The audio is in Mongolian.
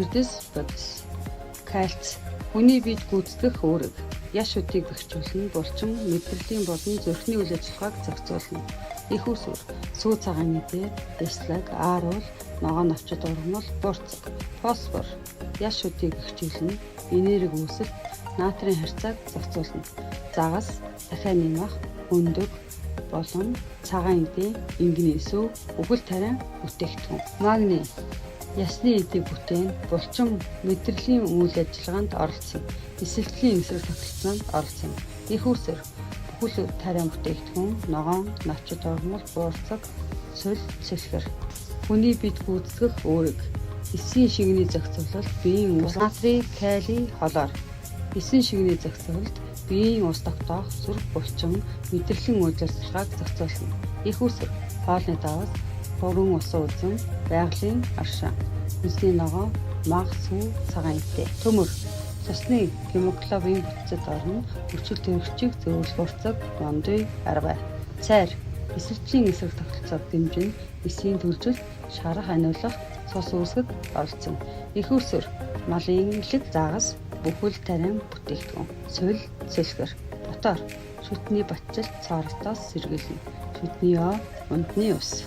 Эрдэс бодис. Кальц хүний биед гүйцэтгэх үүрэг. Яс шүдийг бэхжүүлнэ, булчин, мэдрэлийн болон зүрхний үйл ажиллагааг зохицуулна. Эх үүсвэр сүү цагаан эдээ, яслаг, ааруул, ногоон навчид ургамал, буурцаг. Фосфор яс шүдийг бэхжүүлнэ, энерги үүсэлт, натрийн харьцааг зохицуулна. Загас, дахианы мах, өндөг болон цагаан эдээ, ингэний сүү, үхэл тариан бүтээгдэхүүн. Магний ясны эдийг бүтээн, булчин, мэдрэлийн үйл ажиллагаанд оролцоно. Эсэлтлийн эсрэг тогтолцоонд оролцоно. Эх үүсвэр бүхэл тариан бүтээгдэхүүн, ногоон, навчид ургамал, буурцаг, сул, сэлхэр. Хүний биед гүйцэтгэх үүрэг. Эсийн шигний зохицуулалт, биеийн ус, натрий, кали, хлор. Эсийн шигний зохицуулалт, биеийн ус тогтоох, зүрх, булчин, мэдрэлийн үйл ажиллагааг зохицуулна. Эх үүсвэр хоолны давс, бүрэн усан үзэм, байгалийн аршаан, үндэсний ногоо, мах, сүү, цагаан эдээ. Төмөр цусны гемоглобин бүтцэд орно, хүчил төрөгчийг зөөвөрлөх буурцаг, мондуй, арвай. Цайр эсэлтлийн эсрэг тогтолцоог дэмжинэ, эсийн төлжилт, шарах аниулах, цус үүсгэхэд оролцоно. Эх үүсвэр малын элэг, загас, бүхэл тариан бүтээгдэхүүн, сул, сэлхэр. Ботоор шүдний батжилт, цооролтоос сэргийлнэ. Шүдний өө, унтны ус.